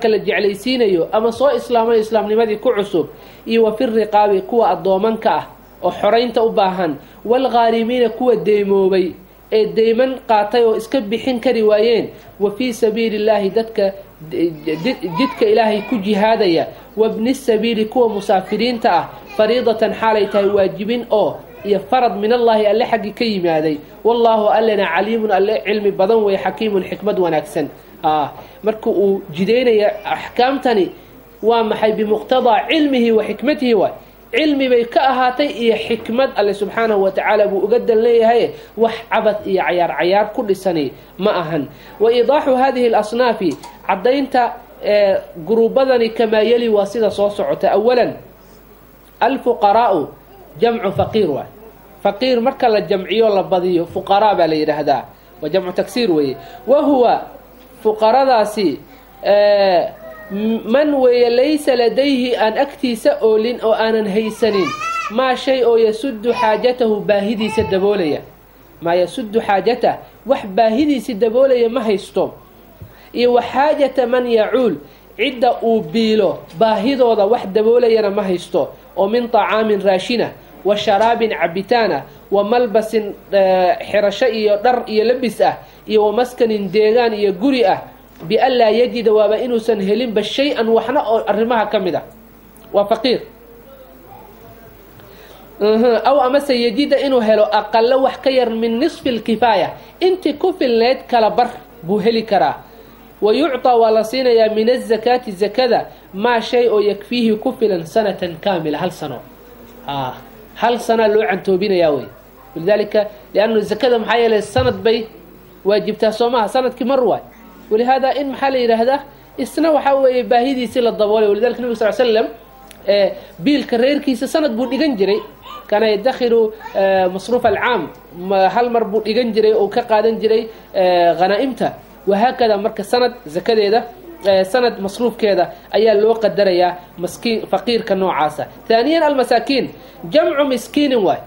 la jeclaysiinayo ama soo islaamay islaamnimadii ku cusub, iyo wa fi riqaabi kuwa addoomanka ah oo xoraynta u baahan, waalghaarimiina kuwa deymoobay ee deyman qaatay oo iska bixin kari waayeen, wa fii sabiili illaahi dadka jidka Ilaahay ku jihaadaya, wabni sabiili kuwa musaafiriinta ah, fariidatan xaalay tahay waajibin oo iyo farad min allaahi alle xaggii ka yimaaday. Wallaahu allena caliimun alle cilmi badan weeye, xakiimun xikmad wanaagsan. Marka uu jidaynaya axkaamtani waa maxay? Bimuqtadaa cilmihi wa xikmatihi waay, cilmi bay ka ahaatay iyo xikmad alle subxaanahu wa tacaala buu uga dan leeyahay, wax cabad iyo cayaar cayaar ku dhisani ma ahan. Wa iidaaxu hadihi alasnaafi, caddaynta guruubadani, kamaa yeli waa sida soo socota. Awalan, alfuqaraa'u jamcu faqiir waay. Faqiir marka la jamciyo la badiyo fuqaraa baa la yidhaahdaa, waa jamcu tagsiir weeye. Wa huwa fuqaradaasi man weeye laysa ladayhi aan agtiisa oolin oo aanan haysanin maa shay oo yasudu xaajatahu baahidiisa daboolaya, maa yasudu xaajatah wax baahidiisi daboolaya ma haysto, iyo wa xaajata man yacuul cidda uu biilo baahidooda wax daboolayana ma haysto, oo min طacaamin raashina, wa sharaabin cabitaana, wa malbasin xirasho iyo dhar iyo labis ah, iyo wa maskanin deegaan iyo guri ah, bian laa yajida waaba inuusan helinba shay-an waxna oo arrimaha ka mid ah, waa faqiir. Aw amase yajida inuu helo aqalo wax ka yar min nisfi alkifaaya, intii ku filnayd kala bar buu heli karaa. Wa yucطaa waa la siinayaa min azakaati zakada maa shay oo yakfiihi ku filan sanatan kaamila, hal sano, hal sanaa loo cantoobinayaa wey. Walidaalika liannu zakada maxaa yeelay sanad bay waajibtaa soo maha, sanadkii mar waay. Walihaada in maxaa la yidhaahdaa isna waxaa weeye baahidiisii la daboolay. Walidalika nabig sal slam biilka reerkiisa sanad buu dhigan jiray, kaana yadakhiru masruuf alcaam, hal mar buu dhigan jiray oo ka qaadan jiray khanaa'imta, wahaakada. Marka sanad zakadeeda, sanad masruufkeeda ayaa loo qadarayaa maskiin faqiirka noocaasa. Haaniyan, almasaakiin jamcu miskiinin waay,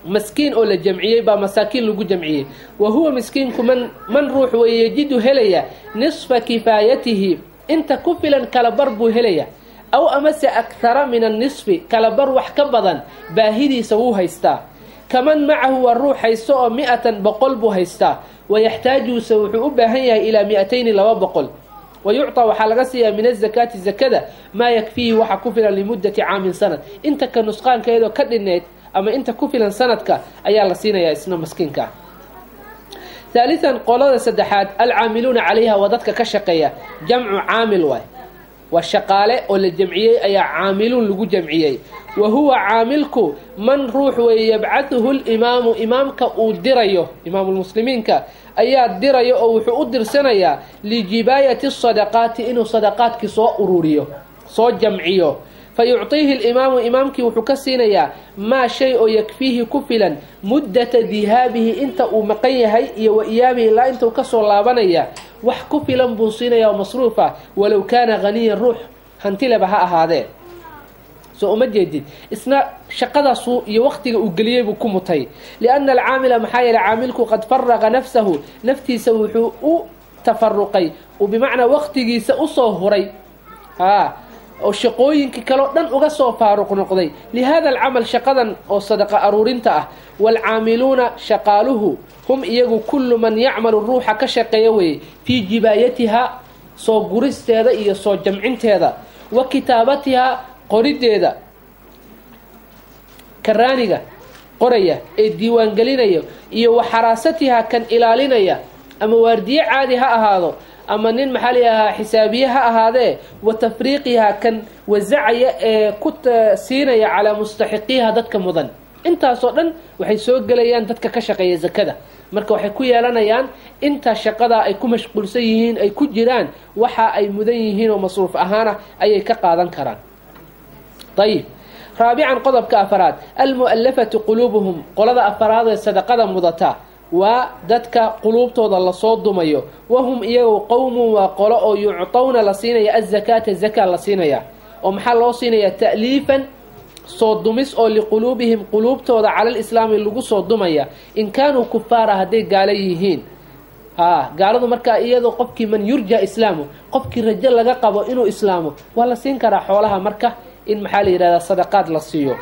maskiin oo la jamciyey baa masaakiin lagu jamciyey. Wa huwa miskiinku man ruux weeye yajidu helaya nisfa kifaayatihi, inta ku filan kala bar buu helaya, aw amase akhara min annisfi, kala bar wax ka badan baahidiisa wuu haystaa. Kaman macahu waa ruux haysto oo 100 buu haystaa, wayaxtaajuuse wuxuu u baahan yahay ilaa 200 200. Wa yucطaa waxaa laga siiyaa min azakaati zakada maa yakfiihi waxa ku filan limuddati caamin sanad, inta ka nusqaankeedoo ka dhineyd ama inta ku filan sanadka ayaa la siinayaa isna maskiinka. Haalian, qolada saddexaad, alcaamiluuna calayha waa dadka ka shaqeeya, jamcu caamil waay, waa shaqaale oo la jamciyey ayaa caamiluun lagu jamciyey. Wa huwa caamilku man ruux weeye yabcahuhu limaamu, imaamka uu dirayo, imaamulmuslimiinka ayaa dirayo oo wuxuu u dirsanayaa lijibaayati sadaqaati, inuu sadaqaadkii soo ururiyo soo jamciyo. Fa yucطiihi alimaamu, imaamkii wuxuu ka siinayaa maa shay oo yakfiihi ku filan muddata dihaabihi, inta uu maqan yahay, iyo wa iyaabihi ilaa inta uu kasoo laabanaya wax ku filan buu siinayaa oo masruuf ah, walow kaana haniyan ruux hantileba ha ahaadee. Soo uma jeedid isna shaqadaasuu iyo waqtiga uu geliyey buu ku mutay. Lianna alcaamila, maxaa yeeley caamilku, qad faraqa nafsahu, naftiisa wuxuu u tafaruqay uu bimacnaa waqtigiisa usoo huray oo shaqooyinkii kaleo dhan uga soo faaruq noqday lihada alcamal, shaqadan oo sadaqa aruurinta ah. Waalcaamiluuna shaqaaluhu hum iyagu kullu man yacmalu ruuxa ka shaqeeya weeye fii jibaayatiha, soo guristeeda iyo soo jamcinteeda, wa kitaabatiha qorideeda, karaaniga qoraya ee diiwaangelinaya, iyo wa xaraasatiha kan ilaalinaya, ama waardiye caadi ha ahaado ama nin maxaa layahaa xisaabiye ha ahaadee, wa tafriiqiha kan wasacaya ee ku siinaya calaa mustaxiqiiha dadka mudan. Intaasoo dhan waxay soo gelayaan dadka ka shaqeeya zakada. Marka waxay ku yeelanayaan inta shaqada ay ku mashquulsan yihiin ay ku jiraan waxa ay mudan yihiin oo masruuf ahaana ayay ka qaadan karaan. Ayib. Raabican, qodobka afaraad, almu'alafatu quluubuhum, qolada afaraad ee sadaqada mudata waa dadka quluubtooda lasoo dumayo. Wahum iyagu qowmun waa qolo oo yucطawna la siinaya azakaata, zaka la siinaya, oo maxaa loo siinayaa? Ta'liifan soo dumis oo liquluubihim quluubtooda cala lislaami lagu soo dumaya, in kaanuu kufaara hadday gaalo yihiin. Gaaladu markaa iyadoo qofkii man yurja islaamu, qofkii rajo laga qabo inuu islaamo, waa la siin karaa xoolaha marka in maxaa la yidhahdaa sadaqaad la siiyo.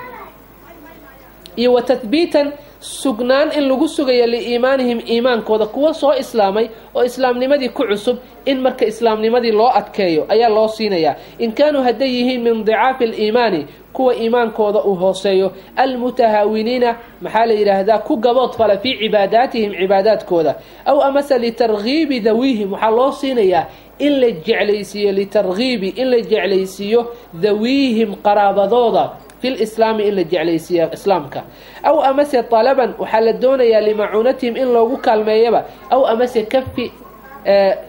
Iyo wa tathbiitan, sugnaan in lagu sugayo liiimaanihim, iimaankooda, kuwa soo islaamay oo islaamnimadii ku cusub in marka islaamnimadii loo adkeeyo ayaa loo siinayaa. In kaanuu hadday yihiin min dicaafi aliimaani, kuwa iimaankooda uu hooseeyo, almutahaawiniina, maxaa la yidhaahdaa, ku gabood fala fii cibaadaatihim, cibaadaadkooda. Aw amase litargiibi dawiihim, waxaa loo siinayaa in la jeclaysiiyo, litargiibi, in la jeclaysiiyo dawiihim, qaraabadooda, fi lislaami, in la jeclaysiiyo islaamka. Aw amase talaban, waxaa la doonayaa limacuunatihim, in loogu kaalmeeyaba. Aw amase kafi,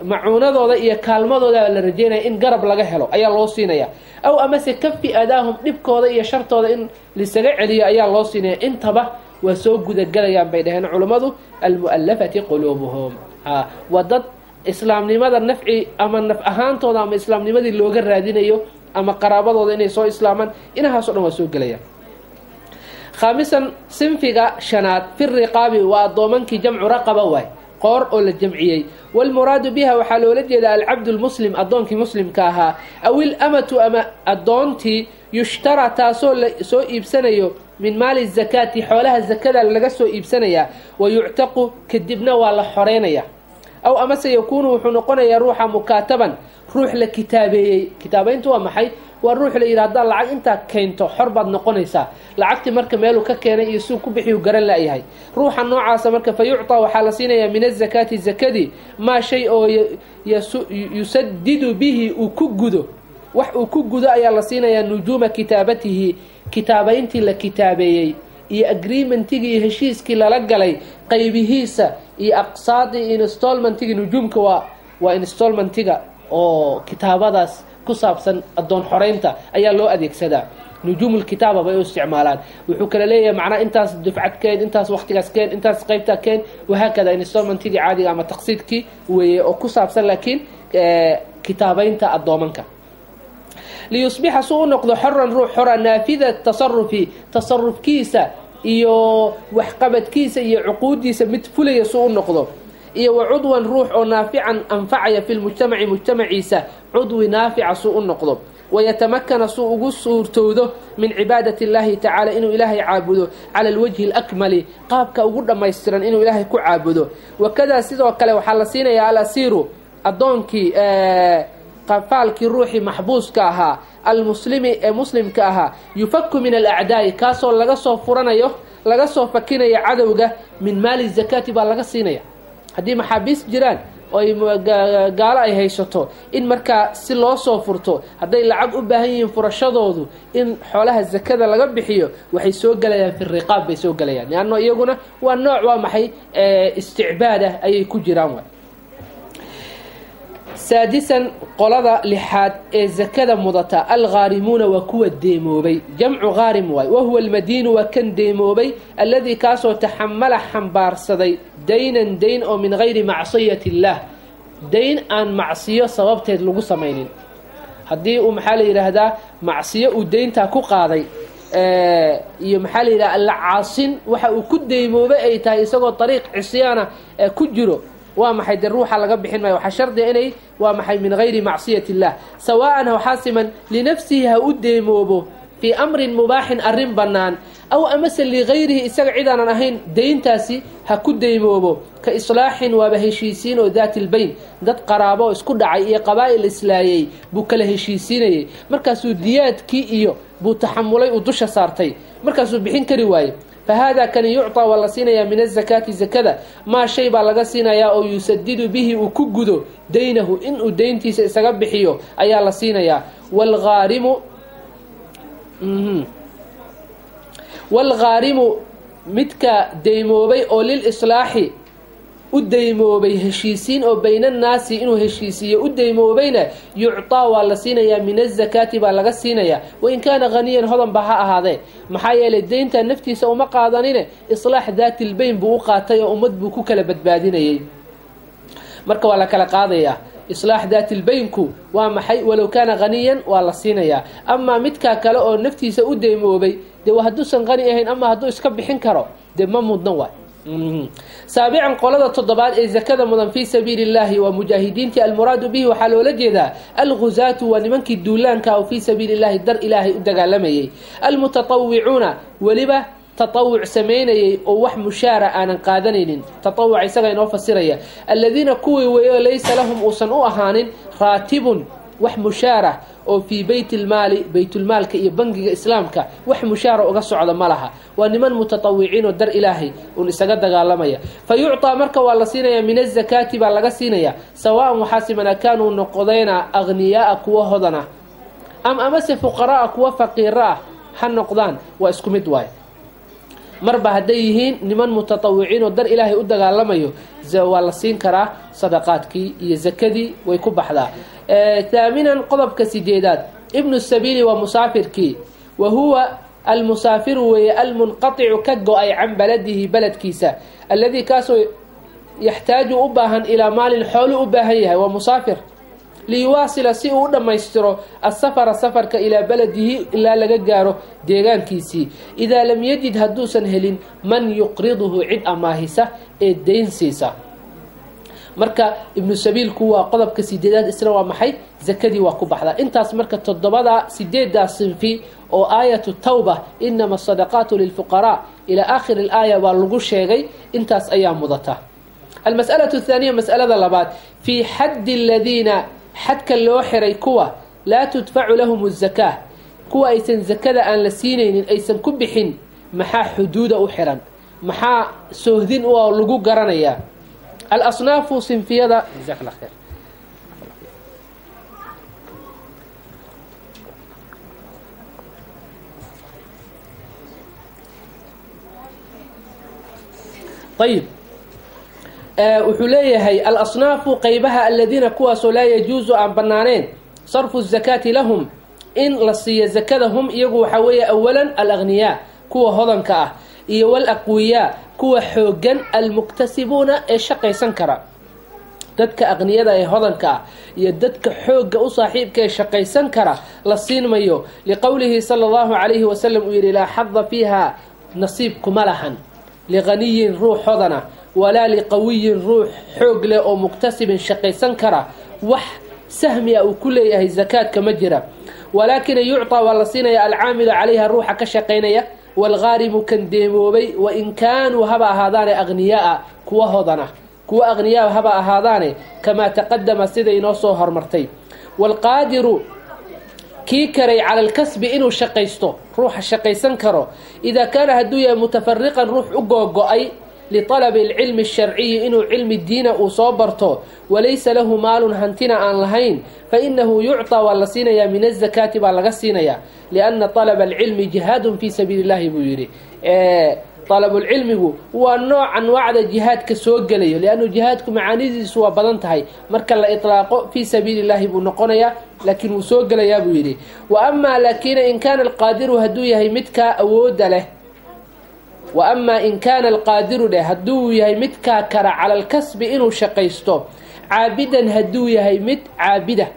macuunadooda iyo kaalmadooda la rajeynaya in garab laga helo ayaa loo siinaya. Aw amase kafi adaahum, dhibkooda iyo shartooda in lisaga celiyo ayaa loo siinaya. Intaba waa soo gudagelayaan bay dhaheen culummadu. Almu'alafati quluubuhum waa dad islaamnimada nafci ama naf ahaantooda ama islaamnimadii looga raadinayo ama qaraabadooda inay soo islaamaan, inahaas o dhan waa soo gelaya. Khaamisan, sinfiga shanaad, fi riqaabi, waa addoomankii, jamcu raqaba waay, qoor oo la jamciyey. Waalmuraadu biha, waxaa loola jeedaa alcabdu lmuslim, addoonkii muslimka ahaa, aw ilamatu, ama addoontii, yushtara, taasoo la soo iibsanayo, min maali zakaati, xoolaha zakada laga soo iibsanayaa, wa yuctaqu, kadibna waa la xoreynaya. Aw amase yakuunu, wuxuu noqonayaa ruuxa mukaataban, ruux la kitaabeeyey. Kitaabayntu waa maxay? Waa ruux la yidhi haddaad lacag intaa keento xor baad noqonaysaa. Lacagtii marka meeluu ka keenay iyo suu ku bixiyu garan la'yahay ruuxa noocaasa. Marka fa yucطaa, waxaa la siinayaa, min azakaati, zakadii, maa shay oo yusadidu bihi, uu ku gudo, wax uu ku gudo ayaa la siinayaa, nujuuma kitaabatihi, kitaabayntii la kitaabeeyey iyo agreementigii iyo heshiiskii lala galay qaybihiisa iyo aqsaadii, installmentigii. Nujuumka waa installmentiga oo kitaabadaas ku saabsan addoon xoreynta ayaa loo adeegsadaa. Nujuumulkitaaba bay u isticmaalaan. Wuxuu kala leeyahay macnaa intaas dufcad keen, intaas waqtigaas keen, intaas qaybtaa keen, wahaakada. Installmentigii caadiga ama taqsiidkii weeye oo ku saabsan laakiin kitaabaynta addoomanka. Liyusbixa, su u noqdo, xoran, ruux xora, naafida tasarufi, tasarufkiisa iyo waxqabadkiisa iyo cuquudiisa mid fulaya su u noqdo, iyo wa cudwan, ruux oo naafican, anfacaya, fi lmujtamaci, mujtamaciisa cudwi naafica suu u noqdo, wayatamakana, suu ugu suurtowdo, min cibaadati اllahi tacaala, inuu ilaahay caabudo, cala alwajhi alakmali, qaabka ugu dhammaystiran inuu ilaahay ku caabudo. Wakadaa, sidoo kale waxaa la siinayaa alasiiru, addoonkii, qafaalkii, ruuxii maxbuuska ahaa, almuslimi, ee muslimka ahaa, yufaku min alacdaa'i, kaasoo laga soo furanayo, laga soo fakinayo cadowga, min maali zakaati baa laga siinaya. Haddii maxaabiis jiraan oo ay gaalo ay haysato, in markaa si loo soo furto hadday lacag u baahan yihiin furashadoodu, in xoolaha zakada laga bixiyo, waxay soo gelayaan fi riqaab bay soo gelayaan, lianno iyaguna waa nooc, waa maxay, isticbaad ah ayay ku jiraan wa. Saadisan, qolada lixaad ee zakada mudata, alghaarimuuna, waa kuwa deemoobay, jamcu khaarim waay. Wahuwa almadiinu, waa kan deemoobay, alladii, kaasoo taxamala, xambaarsaday, daynan, dayn oo min gayri macsiyati illaah, dayn aan macsiyo sababteed lagu samaynin. Haddii uu, maxaa la yidhaahdaa, macsiyo uu deyntaa ku qaaday iyo, maxaa la yidhahda, alla caasin waxa uu ku deymoobay ay tahay, isagoo dariiq cisyaana ku jiro, waa maxay, dee ruuxa laga bixin maayo. Waxaa shardiga inay, waa maxay, min gayri macsiyati illah, sawaa'an, waxaa siman, linafsihi, ha u deemoobo, fii amrin mubaaxin, arrin bannaan, aw amase ligayrihi, isaga cidaanan ahayn deyntaasi ha ku deymoobo, ka islaaxin, waaba heshiisiin oo daati lbayn, dad qaraabo oo isku dhacay iyo qabaa'il islaayey buu kala heshiisiinayay, markaasuu diyaadkii iyo buu taxamulay, uu dusha saartay, markaasuu bixin kari waayey. Fa haada kani yucطaa, waa la siinayaa, min azakaati, zakada, maa shay baa laga siinayaa oo yusadidu bihi, uu ku gudo, daynahu, inuu deyntiisa isaga bixiyo ayaa la siinayaa. Waalghaarimu, midka deymoobay oo lilislaaxi u deymoobay, heshiisiin oo baynannaasi inuu heshiisiiyo u deymoobayna, yucطaa, waa la siinayaa, min azakaati baa laga siinayaa, wain kaana haniyan, hodanba ha ahaadee. Maxaa yeelay deynta naftiisa uma qaadanine, islaax daati lbayn buu u qaatay oo ummad buu ku kala badbaadinayay. Marka waa la kala qaadayaa. Islaax daati lbaynku waa maxay? Walow kaana haniyan waa la siinayaa. Amaa midkaa kale oo naftiisa u deymoobay, dee waa hadduusan hani ahayn ama hadduu iska bixin karo, dee ma mudna waay. Saabican, qolada toddobaad ee zakada mudan fii sabiili illahi waa mujaahidiintii. Almuraadu bihi waxaa loola jeedaa alguzaatu, waa nimankii duulaanka oo fii sabiili illahi dar Ilaahay u dagaalamayay, almutatawicuuna, weliba tatawuc samaynayay oo wax mushaara aanan qaadanaynin. Tatawuc isaga inoo fasiraya. Aladiina kuwii weeyo laysa lahum uusan u ahaanin raatibun, wax mushaara oo fii beyt ilmaali, baytulmaalka iyo bangiga Islaamka wax mushaara uga socda ma laha. Waa niman mutatawiciin oo dar Ilaahay uun isaga dagaalamaya. Fa yucطaa, marka waa la siinaya, min azakaati baa laga siinaya, sawaan waxaa simana kaanuu noqdayna aghniyaaa, kuwa hodana, am amase fuqara'a, kuwa faqiira ah ha noqdaan, waa isku mid waay. Marba hadday yihiin niman mutatawiciin oo dar Ilaahay u dagaalamayo, waa la siin karaa sadaqaadkii iyo zakadii way ku baxdaa. Haaminan, qodobka sideedaad, ibnu sabiili waa musaafirkii. Wa huwa almusaafiru weeye almunqaticu, ka go-ay, can baladihi, beledkiisa, alladii kaasoo yaxtaaju u baahan ilaa maalin, xoolu u baahan yahay. Waa musaafir liyuwaasila, si uu u dhammaystiro, asafara, safarka, ilaa baladihi, ilaa laga gaaro deegaankiisii, idaa lam yajid, hadduusan helin, man yuqriduhu, cid amaahisa ee dayn siisa. Marka ibnu sabiilku waa qodobka sideedaad. Isna waa maxay? Zakadii waa ku baxdaa. Intaas marka toddobada sideedaa sinfi oo aayatu tawba, inama asadaqaatu lilfuqaraa ilaa aakhiri alaaya, baa lagu sheegay. Intaas ayaa mudata. Almas'alatu athaaniya, mas'alada labaad, fii xaddi aladiina, xadka loo xiray kuwa, laa tudfacu lahum azakaa, kuwa aysan zakada aan la siinaynin, aysan ku bixin. Maxaa xuduuda u xiran? Maxaa soohdin u lagu garanayaa? Alasnaafu, sinfiyada. Jazaak Allah khayr. Ayib, wuxuu leeyahay alasnaafu, qaybaha, aladiina kuwaasoo laa yajuusu aan banaaneen sarfu zakaati lahum, in la siiyo zakada, hum iyagu waxaa weeye awalan alagniyaa, kuwa hodanka ah, iyo walaqwiyaa, kuwa xoogan, almuktasibuuna, ee shaqaysan kara. Dadka aqniyada ee hodanka ah iyo dadka xoogga u saaxiibka ee shaqaysan kara la siin mayo, liqowlihi sala allahu calayhi wasalam uu yidhi: laa xada fiiha, nasiib kuma lahan, liqaniyin, ruux hodana, walaa liqawiyin, ruux xoog leh oo muktasibin, shaqaysan kara, wax sahmi a uu ku leeyahay zakaadka ma jira. Walaakina yucطaa, waa la siinaya, alcaamilu calayha, ruuxa ka shaqaynaya, waalghaarimu, kan deemoobay, wain kaanuu haba ahaadaane aghniyaaa, kuwa hodana, kuwa akhniyaa haba ahaadaane, kamaa taqadama, sida inoo soo hormartay. Waalqaadiru, kii karay, cala alkasbi, inuu shaqaysto, ruuxa shaqaysan karo, idaa kaana, hadduu yahay, mutafariqan, ruux u googo-ay, liطalabi alcilmi asharciyi, inuu cilmi diina uu soo barto, walaysa lahu maalun, hantina aan lahayn, fainahu yucطaa, waa la siinayaa, min azakaati baa laga siinayaa, lianna طalaba alcilmi jihaadun fii sabiili اllahi buu yidhi. Dalabulcilmigu waa nooc anwaacda jihaadka soo gelayo, liannu jihaadku macaanidiisu waa badan tahay. Marka la itlaaqo fii sabiili illahi buu noqonayaa, laakiin wuu soo gelayaa buu yidhi. Wa amaa laakina in kaana alqaadiru, hadduu yahay midkaa awoodda leh, wa amaa in kaana alqaadiru dheh, hadduu yahay midkaa kara, cala alkasbi, inuu shaqaysto, caabidan, hadduu yahay mid caabida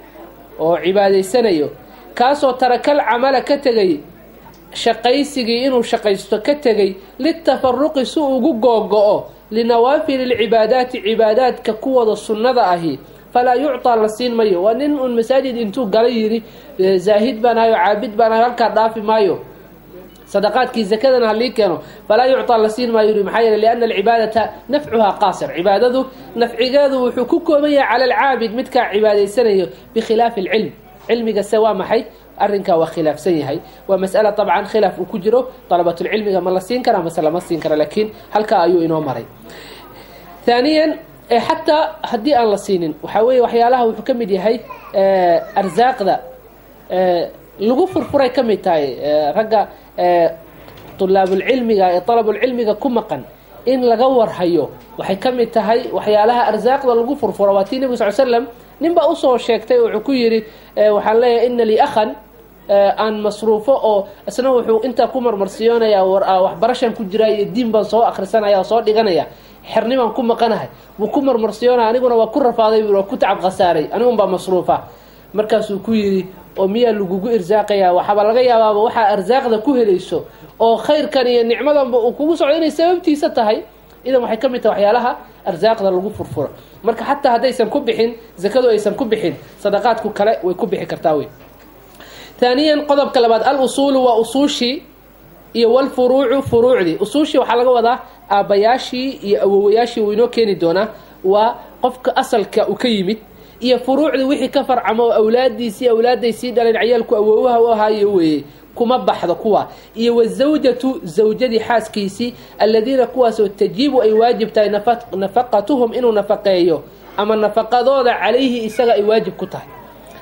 oo cibaadaysanayo, kaasoo tarakal camala, ka tegay shaqaysigii, inuu shaqaysto ka tegay, litafaruqi, si ugu googo-o, linawaafili alcibaadaati, cibaadaadka kuwada sunnada ahi, falaa yucطaa, la siin mayo. Waa nin uun masaajid intuu galay yidhi: zaahid baan ahay oo caabid baan ahay, halkaa dhaafi maayo, sadaqaadkii zakadana halii keeno. Falaa yucطaa, la siin maayo yidhi. Maxaa yeele? Lianna alcibaadata nafcuhaa qaasir, cibaadadu nafcigeedu wuxuu ku kooban yahay cala alcaabid, midkaa cibaadaysanayo, bikhilaafi alcilm. Cilmiga se waa maxay? Arrinkaa waa khilaafsan yahay. Waa mas'ala dabcan khilaaf uu ku jiro: dalabatulcilmiga ma la siin karaa mase lama siin kara? Laakiin halkaa ayuu inoo maray. Haaniyan, xataa haddii aan la siinin, waxaa weeye waxyaalaha wuxuu ka mid yahay arsaaqda lagu furfuray ka mid tahay ragga tulaabulcilmiga ee dalabulcilmiga ku maqan in laga warhayo. Waxay ka mid tahay waxyaalaha arsaaqda lagu furfuro. Waa tii Nebig sal slam nin baa usoo sheegtay, wuxuu ku yidhi: waxaan leeyahay ina lii akhan aan masruufo, oo isna wuxuu intaa ku marmarsiyoonayaa waxbarashan ku jiraa iyo diin baan soo akhrisanaya oo soo dhiganaya, xernimaan ku maqanahay buu ku marmarsiyoonaya, aniguna waa ku rafaaday buu, waa ku tacab khasaaray, anigun baa masruufa. Markaasuu ku yidhi: oo miyaa lagugu irsaaqayaa? Waxaaba laga yaabaaba waxaa arsaaqda ku helayso oo khayrkan iyo nicmadanba uu kugu socdo inay sababtiisa tahay. Idan waxay ka mid tahay waxyaalaha arsaaqda lagu furfuro. Marka xataa haddaysan ku bixin zakadu, aysan ku bixin, sadaqaadku kale way ku bixi kartaa wey. Haaniyan, qodobka labaad, al-usuulu waa usuushii iyo walfuruucu furuucdii. Usuushii waxaa laga wadaa aabbayaashii iyo awowayaashii, uu inoo keeni doonaa, waa qofka asalka uu ka yimid, iyo furuucdii wixii ka farcamo oo awlaadiisii, awlaadday sii dhaleen, ciyaalku awoowaha u ahaayo weeye, kuma baxdo kuwa. Iyo wazawjatu, zawjadii, xaaskiisii, alladiina kuwaasoo tajibu ay waajib tahay nafaqatuhum, inuu nafaqeeyo ama nafaqadooda calayhi isaga ay waajib ku tahay.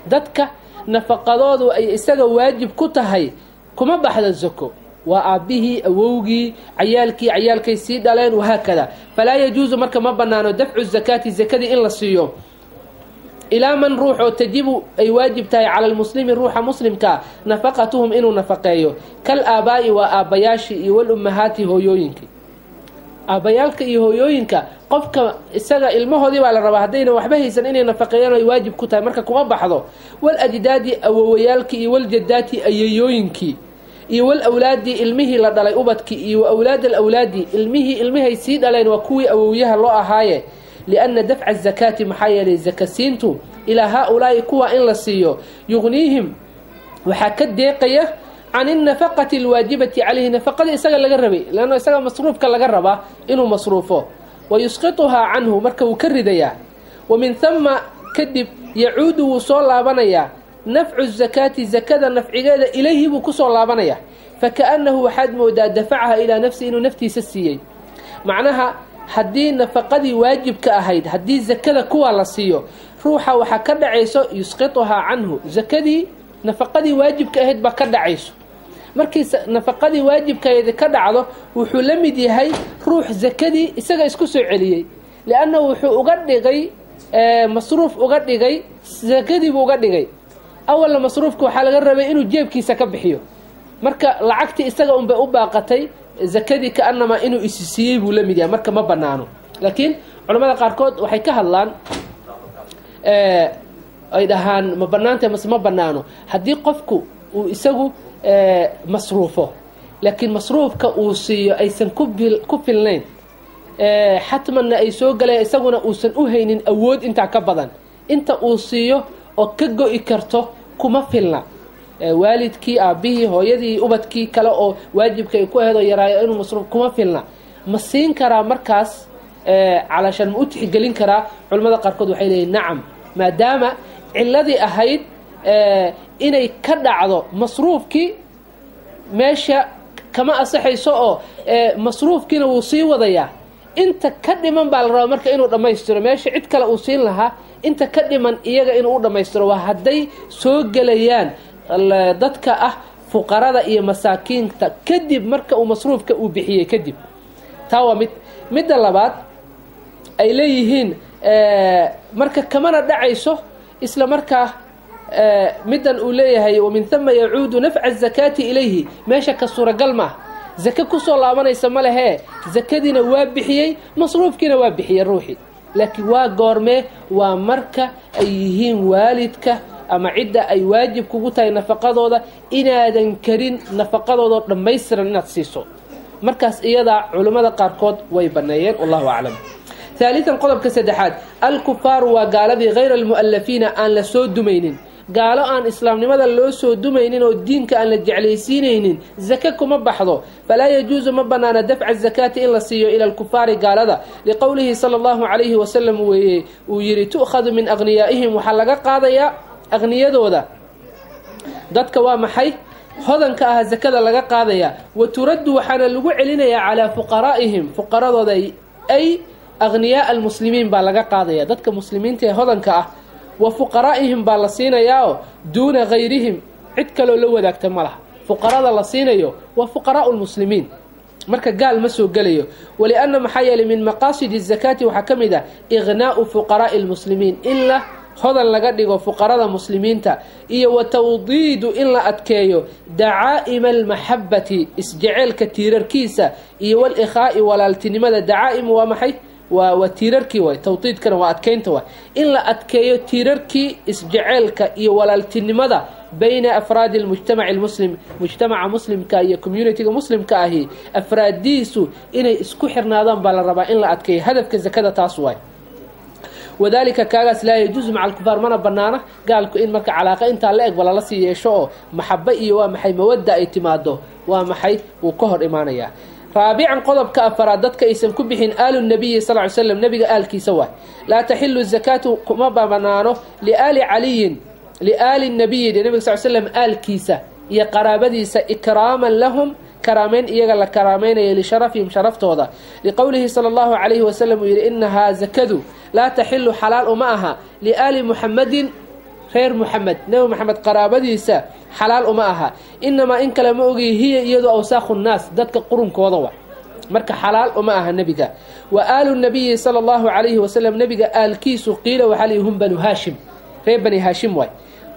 Dadka nafaqadoodu ay isaga waajib ku tahay kuma baxdo zako, waa aabbihii, awowgii, cayaalkii, cayaalkay sii dhaleen, wahaakada. Falaa yajuusu, marka ma banaano, dafcu zakaati, zakadii in la siiyo, ilaa man ruux oo tajibu ay waajib tahay cala almuslimi, ruuxa muslimkaa, nafaqatuhum inuu nafaqeeyo, kal aabaa'i, waa aabbayaashii, iyo walummahaati, hooyooyinkii. Aabbayaalka iyo hooyooyinka qofka isaga ilmahoodii baa la rabaa, haddayna waxba haysan inay nafaqeeyaan ay waajib ku tahay, marka kuma baxdo. Walajdaadi, awowayaalkii, iyo waljadaati, ayayooyinkii, iyo walawlaadi, ilmihii la dhalay, ubadkii, iyo awlaad alawlaadi, ilmihii ilmihay sii dhaleen, waa kuwii awowyaha loo ahaaye. Lianna dafca azakaati, maxaa yeelay zaka siintu, ilaa haa-ulaa'i, kuwa in la siiyo, yugniihim, waxaa ka deeqaya, can innafaqati alwaajibati calayhi, nafaqadii isaga laga rabay, leanno isaga masruufka laga rabaa inuu masruufo. Wa yusqituhaa canhu, marka wuu ka ridayaa. Wa min hama, kadib, yacuudu, wuu soo laabanayaa, nafcu zakaati, zakada nafcigeeda, ilayhi buu kusoo laabanayaa. Fakaannahu, waxaad moodaa, dafacaha ilaa nafsi, inuu naftiisa siiyey. Macnaha, haddii nafaqadii waajibka ahayd haddii zakada kuwa la siiyo ruuxa, waxaa ka dhacayso yusqituhaa canhu, zakadii nafaqadii waajibka ahayd baa ka dhacayso. Markii nafaqadii waajibka ahayd ka dhacdo, wuxuu la mid yahay ruux zakadii isaga isku soo celiyey, lianna wuxuu uga dhigay masruuf, uga dhigay zakadiibuu uga dhigay. Awalna masruufka waxaa laga rabay inuu jeebkiisa ka bixiyo, marka lacagtii isaga unbay u baaqatay, zakadii kaanamaa inuu isi siiyey buu la mid yahay, marka ma banaano. Laakiin culamada qaarkood waxay ka hadlaan, ay dhahaan ma banaantay mase ma banaano haddii qofku uu isagu masruufo, laakiin masruufka uu siiyo aysan ku filnayn, xatmanna ay soo galeen, isaguna uusan u haynin awood intaa ka badan, inta uu siiyo oo ka go-i karto kuma filna waalidkii, aabbihii, hooyadii, ubadkii kale oo waajibka ay ku aheed oo yaraayo inuu masruuf kuma filna, ma siin karaa markaas? Calashaan ma u tixgelin karaa? Culamada qaarkood waxay leeyihin nacam, maadaama ciladii ahayd inay ka dhacdo masruufkii meesha kama asaxayso, oo masruufkiina wuu sii wadayaa, inta ka dhiman baa la rabaa marka inuu dhammaystiro. Meesha cid kale uu siin lahaa, inta ka dhiman iyaga inuu u dhammaystiro, waa hadday soo gelayaan dadka ah fuqarada iyo masaakiinta kadib marka uu masruufka uu bixiyey kadib. Taa waa mid. Midda labaad ay leeyihiin, marka kamana dhacayso isla markaa middan uu leeyahay wamin huma yacuudu nafca azakaati ilayhi, meesha ka suuragal maaha, zake kusoo laabanaysa ma lehee. Zakadiina waa bixiyey, masruufkiina waa bixiyey ruuxii, laakiin waa goormee? Waa marka ay yihiin waalidka ama cidda ay waajib kugu tahay nafaqadooda inaadan karin nafaqadoodao dhammaystiran inaad siiso, markaas iyadaa culimmada qaarkood way banneeyeen, wallahu aclam. Haalitan, qodobka saddexaad, alkufaaru waa gaaladii, hayra almu'alafiina, aan la soo dumaynin. Gaalo aan islaamnimada loo soo dumaynin oo diinka aan la jeclaysiinaynin zake kuma baxdo. Falaa yajuusu, ma banaana, dafca zakaati in la siiyo, ila alkufaari, gaalada, liqowlihi sala allahu calayhi wasalam weeye uu yidhi: tu'khadu min aghniyaa'ihim, waxaa laga qaadayaa aqniyadooda. Dadka waa maxay hodanka ah zakada laga qaadayaa? Wa turaddu, waxaana lagu celinayaa, calaa fuqaraa'ihim, fuqaradooda, ay aghniyaaa almuslimiin baa laga qaadaya, dadka muslimiinta ee hodanka ah wa fuqaraa'ihim baa la siinayaao, duuna hayrihim, cid kaloo la wadaagta ma laha. Fuqarada la siinayo waa fuqaraa'u lmuslimiin, marka gaal ma soo gelayo. Walianna, maxaa yeelay, min maqaasidi zakaati waxaa ka mid ah ighnaa'u fuqaraa'i lmuslimiin, in la hodan laga dhigo fuqarada muslimiinta, iyo wa tawdiidu, in la adkeeyo, dacaa'ima almaxabati, isjeceelka tiirarkiisa, iyo walikhaa'i, walaaltinimada. Dacaa'imu waa maxay? Waa tiirarkii waay, tawtiidkana waa adkeynta waay, in la adkeeyo tiirarkii isjeceelka iyo walaaltinimada bayna afraadi almujtamaci almuslim, mujtamaca muslimka iyo communitiga muslimka ahi afraaddiisu inay isku xirnaadaan baa la rabaa in la adkeeyo. Hadafka zakada taas waay. Wadalika kaagaas laa yajuusu maca alkufaar, mana banaana gaalku in marka calaaqa intaa la egba lala sii yeesho oo maxabo iyo waa maxay mawadda ay timaado, waa maxay wuu ka hor imaanayaa. Raabican, qodobka afaraad, dadka aysan ku bixin aalu nabiyi sal ly slam, nabiga aalkiisa waay. Laa taxilu zakaatu, kuma banaano liaali caliyin, liaali nabiyi, nabiga sal slam aalkiisa iyo qaraabadiisa, ikraaman lahum, karaameyn iyaga la karaameynaya, lisharafihim, sharaftooda, liqowlihi sala allahu calayhi wasalam uu yidhi: inahaa zakadu laa taxilu, xalaal uma aha, liaali Muxamadin, reer Muxamed, Nebi Maxamed qaraabadiisa xalaal uma aha. Inamaa, in kale ma ogiy, hiya iyadu awsaakhu nnaas, dadka qurunkooda wa. Marka xalaal uma aha nebiga. Wa aalu nabiyi sala allahu calayhi wasalam, nebiga aalkiisu, qiila waxaa lihi hum Banu Haashim, reer Bani Haashim waay,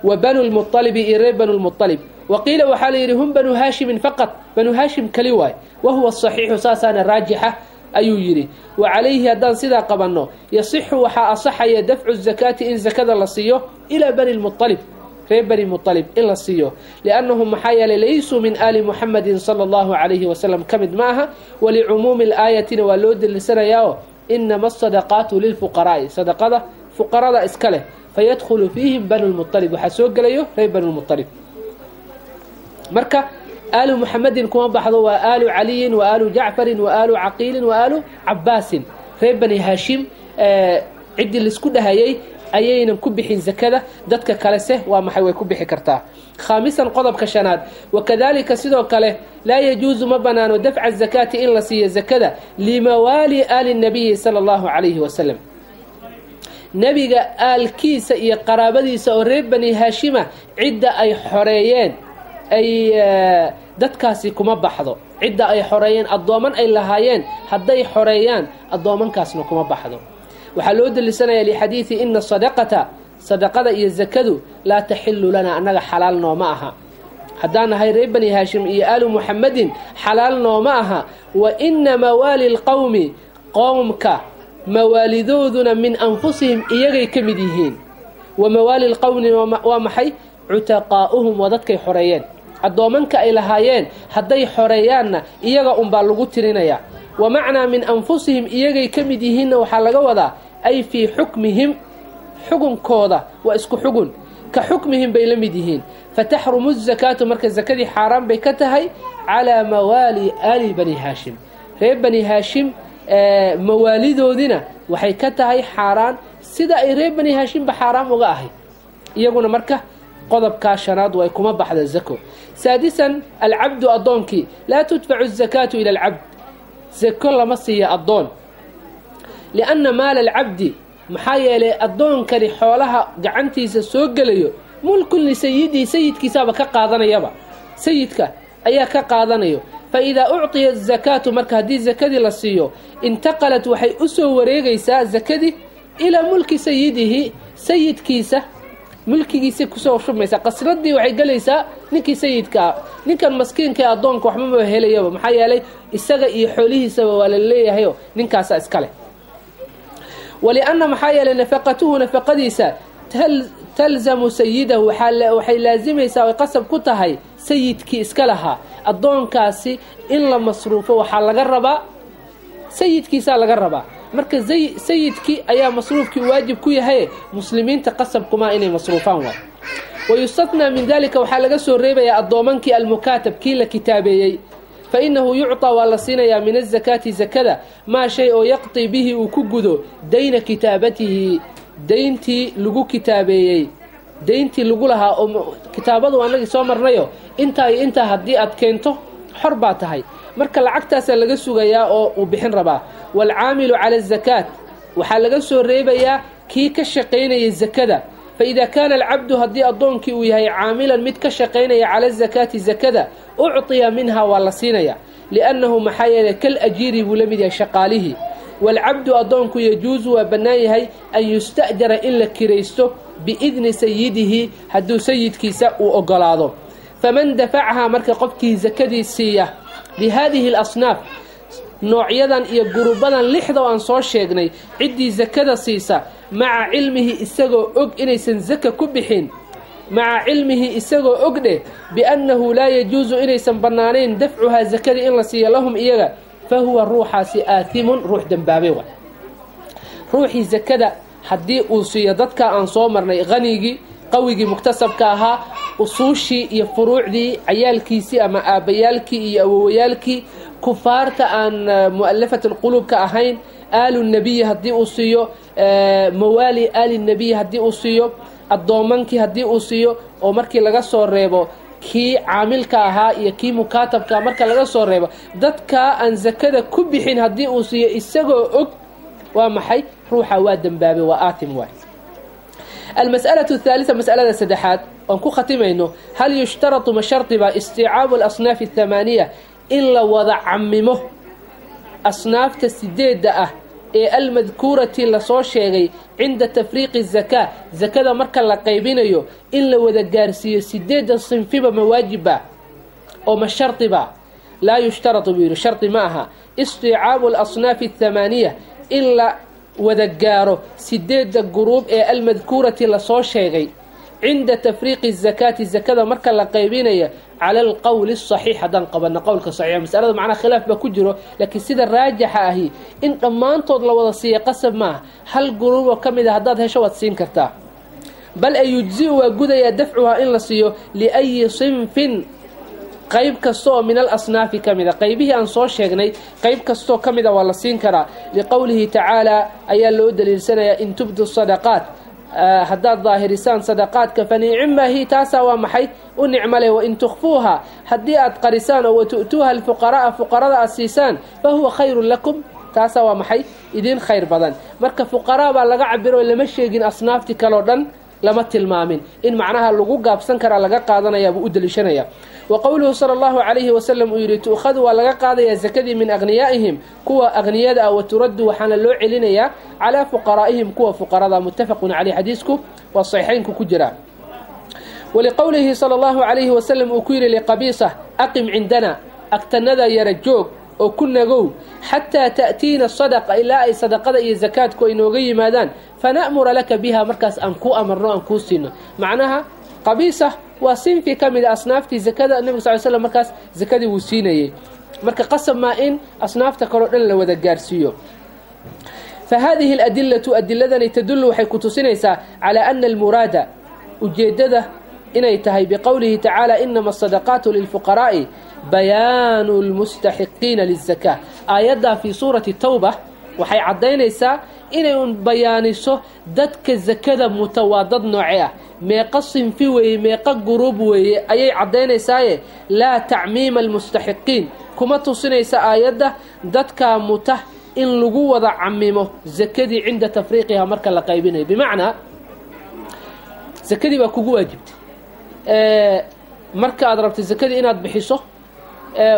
wa Banu Lmualibi, iyo reer Banu Lmualib. Wa qiila waxaa la yidhi hum Banu Haashimin faqad, Banu Haashim kali waay. Wahuwa saxiixu, saasaana raajixa ayuu yidhi. Wa calayhi, haddaan sidaa qabanno, yasixu, waxaa asaxaya, dafcu zakaati, in zakada la siiyo, ilaa Bani Lmualib, reer Bani Mualib in la siiyo, liannahum, maxaa yeelay, laysuu min aali Muxamadin sala allahu calayhi wasalam, ka mid ma aha. Walicumuumi alaayatina waa loo deliisanayaa inama asadaqaatu lilfuqaraa'i, sadaqada fuqarada iska leh, fayadkhulu fiihim Banu Lmualib, waxaa soo gelayo reer Banu Lmualib. Marka aalu Muxamedin kuma baxdo, waa aalu Caliyin wa aalu Jacfarin wa aalu Caqiilin wa aalu Cabaasin, reer Bani Haashim ciddii laisku dhahayay ayaynan ku bixin zakada. Dadka kalese waa maxay, way ku bixi kartaa. Khaamisan, qodobka shanaad, wakadalika, sidoo kale, laa yajuusu, ma banaano, dafca zakaati, in la siiyo zakada, limawaali aali nabiyi sala allahu calayhi wasalam, nebiga aalkiisa iyo qaraabadiisa oo reer Bani Haashima cidda ay xoreeyeen ay dadkaasi kuma baxdo. Cidda ay xoreeyeen, addooman ay lahaayeen hadday xoreeyaan, addoomankaasna kuma baxdo. Waxaa loo deliisanayaa lixadiidi ina sadaqata, sadaqada iyo zakadu, laa taxilu lana, annaga xalaal nooma aha haddaan nahay reer Bani Haashim iyo aalu Muxamadin, xalaal nooma aha. Wa ina mawaali lqowmi, qowmka mawaalidooduna, min anfusihim, iyagay ka mid yihiin. Wa mawaali lqowmi waa maxay? Cutaqaa'uhum, waa dadkay xoreeyeen. Addoomanka ay lahaayeen hadday xoreeyaanna iyaga unbaa lagu tirinayaa. Wa macnaa min anfusihim, iyagay ka mid yihiinna, waxaa laga wadaa ay fii xukmihim, xugunkooda waa isku xugun, ka xukmihim bay la mid yihiin. Fataxrumu zakaatu, marka zakadii xaaraan bay ka tahay calaa mawaali aali Bani Haashim, reer Bani Haashim mawaalidoodina waxay ka tahay xaaraan sida ay reer Bani Haashimba xaaraam uga ahayd iyaguna. Marka qodobkaa shanaad way kuma baxda zako. Saadisan, alcabdu, addoonkii, laa tudfacu azakaatu ila alcabd, zako lama siiya addoon, lianna maala alcabdi, maxaa yeelay addoonkani xoolaha gacantiisa soo gelayo, mulkun lisayidihi, sayidkiisaaba ka qaadanayaba, sayidka ayaa ka qaadanayo. Fa idaa ucطiya azakaatu, marka haddii zakadii la siiyo, intaqalat, waxay u soo wareegaysaa zakadii, ilaa mulki sayidihi, sayidkiisa mulkigiisa kusoo shubmaysaa, qasradii waxay gelaysaa ninkii sayidka ah. Ninkan maskiinka ee addoonka waxba ma helayaba, maxaa yeelay isaga iyo xoolihiisaba waa la leeyahayo ninkaasa iska leh. Walianna, maxaa yeelay, nafaqatuhu, nafaqadiisa, talzamu sayidahu, waxay laazimaysaa oy qasab ku tahay sayidkii iska lahaa. Addoonkaasi in la masruufo waxaa laga rabaa sayidkiisaa laga rabaa. Marka sayidkii ayaa masruufkii waajib ku yahay, muslimiinta qasabkumaa inay masruufaan waay. Wayustathnaa min dalika, waxaa laga soo reebayaa addoomankii, almukaatab, kii la kitaabeeyey, fa innahu yucطaa, waa la siinayaa, min azakaati, zakada, maa shay oo yaqdi bihi, uu ku gudo, dayna kitaabatihi, dayntii lagu kitaabeeyey, dayntii lagu lahaa oo kitaabadu annagii soo marnayo, intaa iyo intaa haddii aad keento xor baa tahay. Marka lacagtaasaa laga sugayaa oo uu bixin rabaa. Waalcaamilu cala azakaat, waxaa laga soo reebayaa kii ka shaqaynaya zakada. Faida kaana alcabdu, haddii addoonkii uu yahay, caamilan, mid ka shaqaynaya, cala azakaati, zakada, ucطiya minha, waa la siinaya, liannahu, maxaa yeelay, kal ajiiri, buu la mid yahay shaqaalihii. Waalcabdu, addoonku, yajuusu, waa bannaan yahay, an yusta'jara, in la kiraysto, biidni sayidihi, hadduu sayidkiisa uu ogolaado. Faman dafacahaa, marka qofkii zakadii siiya, lihaadihi alasnaaf. Noocyadan iyo gurubadan lixda oo aan soo sheegnay ciddii zakada siisa maca cilmihi isagoo og inaysan zaka ku bixin, maca cilmihi isagoo og dheh biannahu laa yajuusu inaysan bannaanayn dafcuhaa zakadii in la siiyo lahum iyaga, fa huwa ruuxaasi aathimun, ruux dembaabay wa. Ruuxii zakada haddii uu siiyo dadka aan soo marnay, hanigii, qawigii muktasabka ahaa, usuushii iyo furuucdii, cayaalkiisii ama aabbayaalkii iyo awowayaalkii, kufaarta aan mu'alafat alquluubka ahayn, aalu nebiyi haddii uu siiyo, mawaali aali nebiyi haddii uu siiyo, addoomankii haddii uu siiyo, oo markii laga soo reebo kii caamilka ahaa iyo kii mukaatabka marka laga soo reebo, dadkaa aan zakada ku bixin haddii uu siiyo isagoo og, waa maxay? Ruuxa waa dembaabay, waa aatim waay. Almas'alatu athaalita, mas'alada saddexaad oon ku khatimayno, hal yushtaratu ma shardiba istiicaabu alasnaafi athamaaniya, in la wada camimo asnaafta sideedda ah ee almadkuurati lasoo sheegay cinda tafriiqi zakaa, zakada marka la qaybinayo in la wada gaarsiiyo sideedda sinfiba ma waajiba oo ma shardiba? Laa yushtaratu buu yidhi, shardi ma aha istiicaabu alasnaafi athamaaniya in la wada gaaro sideedda guruub ee almadkuurati lasoo sheegay cinda tafriiqi zakaati, zakada marka la qaybinayo, cala alqowli asaxiix haddaan qabanno qowlka saxiixa. Masalada macnaha khilaaf baa ku jiro, laakiin sida raajixa ahi in dhammaantood la wada siiya qasab maaha. Hal guruub oo ka mid a haddaad hesho waad siin kartaa. Bal ay yujzi-u waa gudayaa dafcuhaa in la siiyo liayi sinfin, qayb kasta oo min alasnaafi ka mida, qaybihii aan soo sheegnay qayb kastoo ka mida waa la siin karaa. Liqowlihi tacaalaa ayaa loo daliilsanayaa, in tubdu sadaqaat, haddaad daahirisaan sadaqaadka, fa nicma hi, taasaa waa maxay u nicmo leh. Wain tukhfuuha, haddii aad qarisaan oo watu'tuuha alfuqara'a, fuqarada aad siisaan, fa huwa khayrun lakum, taasaa waa maxay idiin khayr badan. Marka fuqaraa baa laga cabiro, lama sheegin asnaaftii kaleo dhan, lama tilmaamin in macnaha lagu gaabsan karaa laga qaadanaya buu u daliishanaya. Wa qowluhu sala allahu calayhi wasalam uu yidhi, tu'khadu waa laga qaadayaa zakadii min aghniyaa'ihim, kuwa aghniyada ah, wa turaddu waxaana loo celinayaa calaa fuqaraa'ihim, kuwa fuqarada. Muttafaqun caleyh, xadiisku waa saxiixaynku ku jira. Waliqowlihi sala allahu calayhi wasalam uu ku yidhi liqabiisa, aqim cindana, agtanada yara joog oo ku nagow, xataa ta'tiina sadaqa, ilaa ay sadaqada iyo zakaadku ay nooga yimaadaan, fana'mura laka biha, markaas aan kuu amarno, aan kuu siino. Macnaha qabiisa waa sinfi ka mid a asnaaftii zakada, nebiga sal slam markaas zakadii wuu siinayey. Marka qasab maa in asnaafta kaleo dhan la wada gaarsiiyo. Fa haadihi aladilatu, adiladani tadullu waxay ku tusinaysaa calaa ana almuraada, ujeeddada inay tahay biqowlihi tacaala inama asadaqaatu lilfuqaraa'i bayaanu lmustaxiqiina lizakaa. Aayaddaa fii suurati tawba waxay caddaynaysaa inay un bayaaniso dadka zakada muta waa dad nooce ah, meeqa sinfi weeye, meeqa guruub weeye ayay caddaynaysaaye. Laa tacmiima almustaxiqiin, kuma tusinaysa aayadda dadkaa muta in lagu wada camimo zakadii cinda tafriiqiha marka la qaybinayo. Bimacnaa zakadii baa kugu waajibtay, marka aad rabto zakadii inaad bixiso,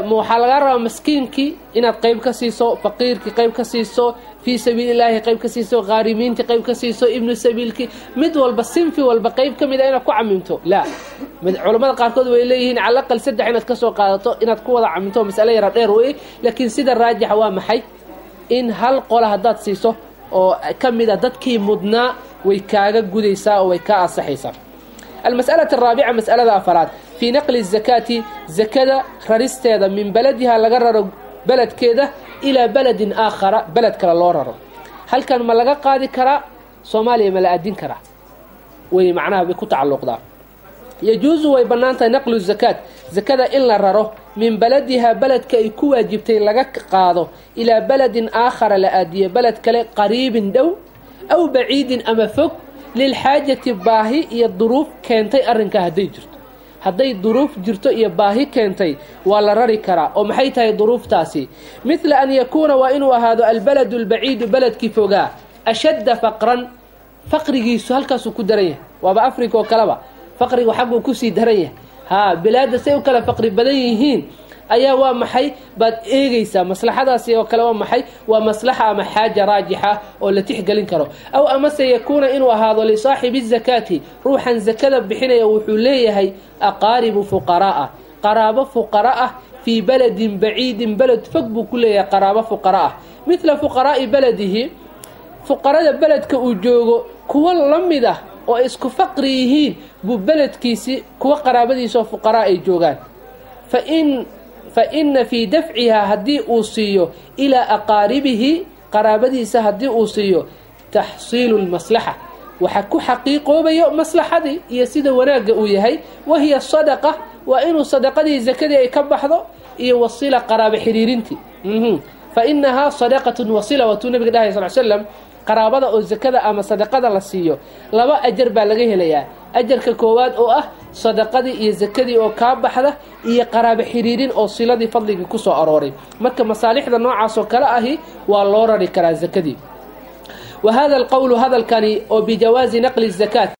ma waxaa lagaa rabaa maskiinkii inaad qayb ka siiso, faqiirkii qayb ka siiso, fii sabiilillaahi qayb ka siiso, khaarimiintii qayb ka siiso, ibnu sabiilkii, mid walba sinfi walba qayb ka mid a inaad ku camimto? Laa, culammada qaarkood way leeyihiin cala aqal saddex inaad ka soo qaadato inaad ku wada camimto, masale yara dheer weye. Laakiin sida raajixa waa maxay? In hal qola haddaad siiso oo ka mid a dadkii mudnaa way kaaga gudaysaa oo way kaa ansaxaysaa. Almas'alة araabica, mas'alada afaraad, fii naqli zakaati, zakada raristeeda, min beladihaa laga raro beledkeeda, ilaa beledin aakhara, beled kale loo raro. Halkan ma laga qaadi karaa Soomaaliya, ma la aadin karaa way macnaha bay ku tacalluqdaa. Yajuusu way bannaan tahay naqlu zakaat, zakada in la raro, min beladihaa beledka ay ku waajibtay laga qaado, ilaa beledin aakhara la aadiyo, beled kale, qariibin dhow, aw baciidin ama fog, lilxaajati baahi iyo duruuf keentay arrinkaa hadday jirto. Hadday duruuf jirto iyo baahi keentay waa la rari karaa. Oo maxay tahay duruuftaasi? Midla an yakuuna, waa inuu ahaado, albaladu albaciidu, beledkii fogaa, ashadda faqran, faqrigiisu halkaasuu ku daran yahay. Waaba Africa oo kaleba faqrigu xagguu kusii daran yahay. Haa, bilaadda say u kala faqri badan yihiin ayaa waa maxay baad eegaysaa maslaxadaasi oo kale, waa maxay? Waa maslaxa ama xaaja raajixa oo la tixgelin karo. Aw amase yakuuna, inuu ahaado, lisaaxibi zakaati, ruuxan zakada bixinaya wuxuu leeyahay, aqaaribu fuqaraa'a, qaraabo fuqara ah Fii baladin baciidin, beled fog buu ku leeyahay qaraabo fuqara ah, midla fuqaraa'i beladihi, fuqarada beledka uu joogo kuwo la mid ah oo isku faqri yihiin buu beledkiisii kuwo qaraabadiisaoo fuqaraa ay joogaan. Fa inna fii dafcihaa, haddii uu siiyo, ilaa aqaaribihi, qaraabadiisa haddii uu siiyo, taxsiilu lmaslaxa, waxa ku xaqiiqoobayo maslaxadii iyo sida wanaagga uu yahay. Wahiya sadaqa, waa inuu sadaqadii zakadii ay ka baxdo iyo wasila, qaraabo xiriirintii. Fa inahaa sadaqatun wasila, waatuu nabiga dhahay sal slam, qaraabada oo zakada ama sadaqada la siiyo laba ajar baa laga helayaa. Ajarka koowaad oo ah sadaqadii iyo zakadii oo kaa baxda, iyo qaraabo xiriirin oo siladii fadligii kusoo arooray. Marka masaalixda noocaas oo kale ahi waa loo rari karaa zakadii. Wa hada alqowlu, hadalkani oo bijawaazi naqli zakaat.